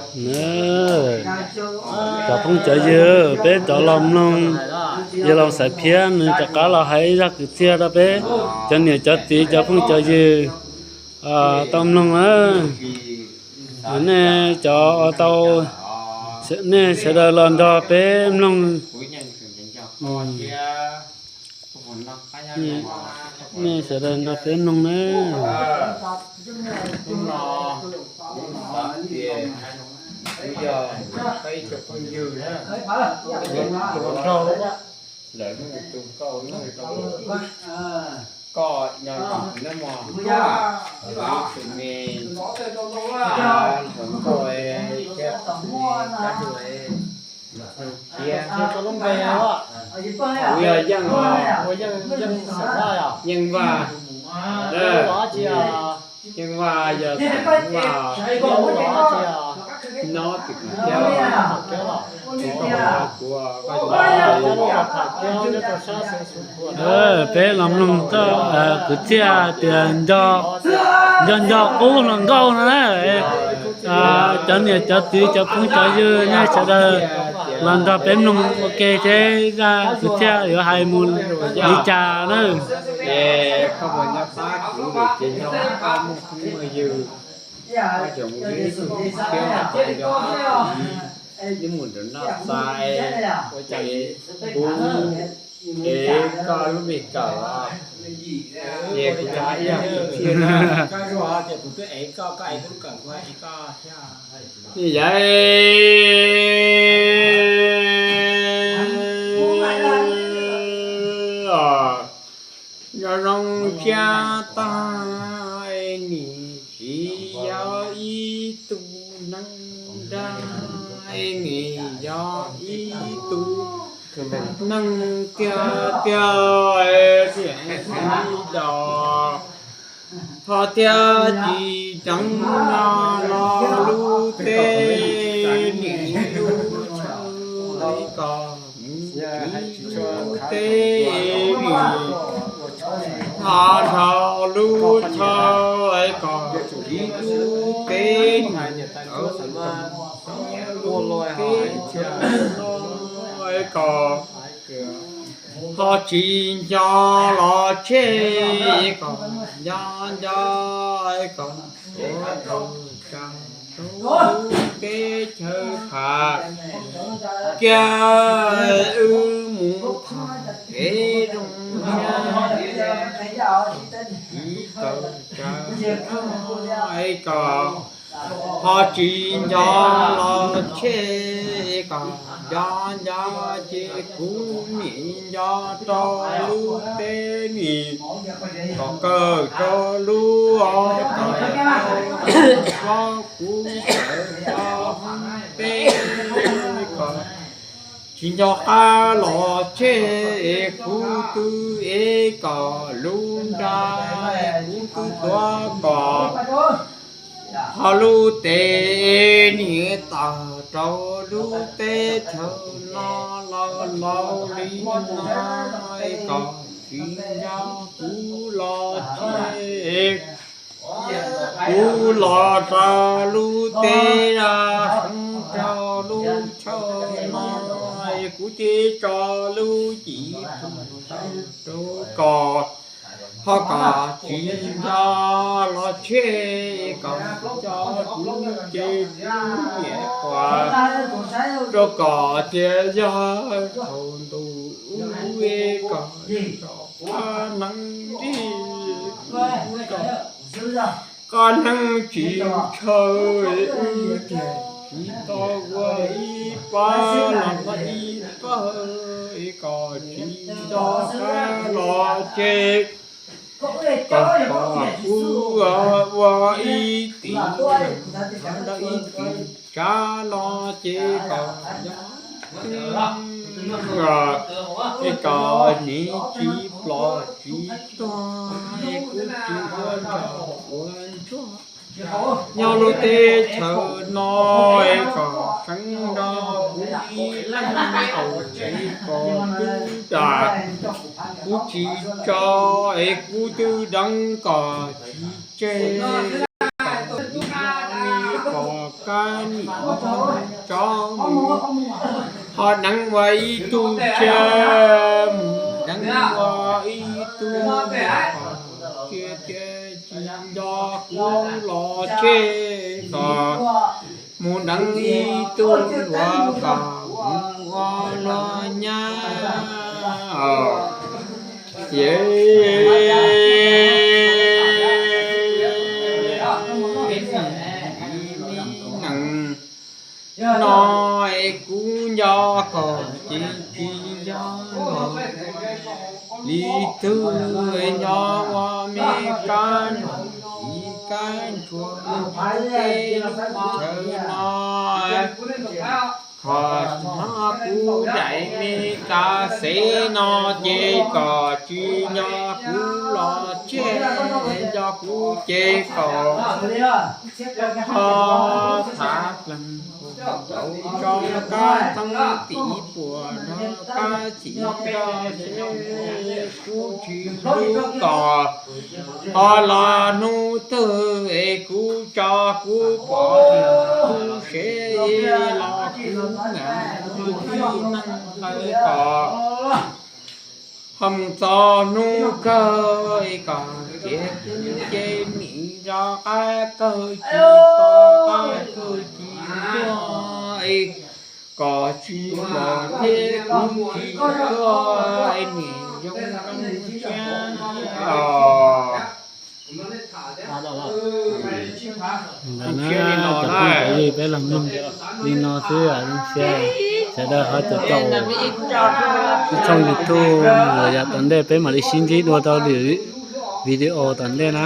Cov phooj cov ywg, peb rov los mloog yawg Loos Xaiv Phiab nws rov qab los hais ib zaj kwv txhiaj rau peb cov niam cov txiv cov phooj cov ywg tau mloog na. Nej cov uas tau, nej sawv daws los nrog peb mloog, nej sawv daws nrog peb mloog na. Yeej Vaj, Yeej Vaj yog Vaj, nyob tim Phav Kiab, kuv, peb los mloog txoj kwv txhiaj tias nco nco qub hluas nkauj no na. Cov niam cov txiv cov phooj cov ywg nej sawv daws los nrog peb mloog ua ke seb zaj kwv txhiaj yuav hais mus li cas na. Ces koj puas nco qab kuv lawm ces nco qab muaj phooj muaj ywg, koj tseem mus ib tug thiab nco qab kuv, ib mus nram Naj Xais, ua cas kuv ev koj lub npe kawm los, ces kuv xav ib yam kuv thiab na. Yog nco zoo siab tag, nim tsis yog ib tug neeg dag, nim yog ib tug neeg tiag tiag, tiam sis los ho thiab tsis tseev no los lub teb nim lub chaw kom mus tsis lub teb nim ho nrho lub chaw kom tsis lub teb nim lub teb chaw no kom ho tsis nco los tseg kom nco nco kom tuav tau tsa rau lub teb chaws Phav Kiab wb mus tham kev zoo siab tsis tau tsa es kom ho tsis nco los tseg kom nco nco ces kuv nim nco rau lub teb nim kom kawg rau lub os kom yog rau kuv sawv rau hauv teb kom tsis nco qab los tseg es kuv twb ev kom lub nra es kuv twb tuav kom ho lub teb nim tawg rau lub teb chaws no los laus li no es kom tsis nco kuv los tseg. Kuv los rau lub teb, rau lub chaw no, kuv cia tso lub cim rau kom, ho kom tsis nco los tseg, kom nco kuv ces kuv niam kuam, rau kom cia yog thaum ntuj ub kom tso qab neeb nrig, kom qab neeb tsis ntshaw, wb tiag tsis tau ua ib pab los ua ib pawg, kom tsis nco qab los tseg, kom kuv ua ib tim, ib tim tsav los ces kom nco, es kom niv tsis plom tsis tuag, kuv tsis ua ntsoj ua ntsuag nyob lub teb chaws no, es kom seev nrog kuv ib leeg tau tsev kom twb ram, kuv tsis tso es kuv twb deev kom tsis tseg, kom kab nim tso mus, ho deev ua ib tug tseg mus deev ua ib tug, tsis nco kuv los tseg kom mus deev ib tug hluas kom mus ua luag nyab. Ces neeg no es kuv nco kom ces tsis nco li twg, nco ua me kab, kab ntsuag tej lub chaw no. Ho no kuv daim me kav xev no ces kom tsis nco kuv los tseg, nco kuv ces kom ho thav plees rau tso kab txob tim puas nrog kab txim nrog seb kuv tsis hlub kom ho los hnub twg es kuv tso kuv pov tiag kuv seb los kuv mam mus ib neeg hlawv kom ho mus txog hnub kawg es kom tias kuv ces nim rov qab kawg tsis tau qab kawg tsis tuag es kom tsis pom thiab kuv tsis tuag es nim zoo zoo siab os. Ntawd na, cov phooj cov ywg, peb los mloog li no xwb zoo siab. Sawv daws ho caum caum lub tshooj YouTube los yav tom ntej peb mam li sib ntsib dua rau lwm video tom ntej na.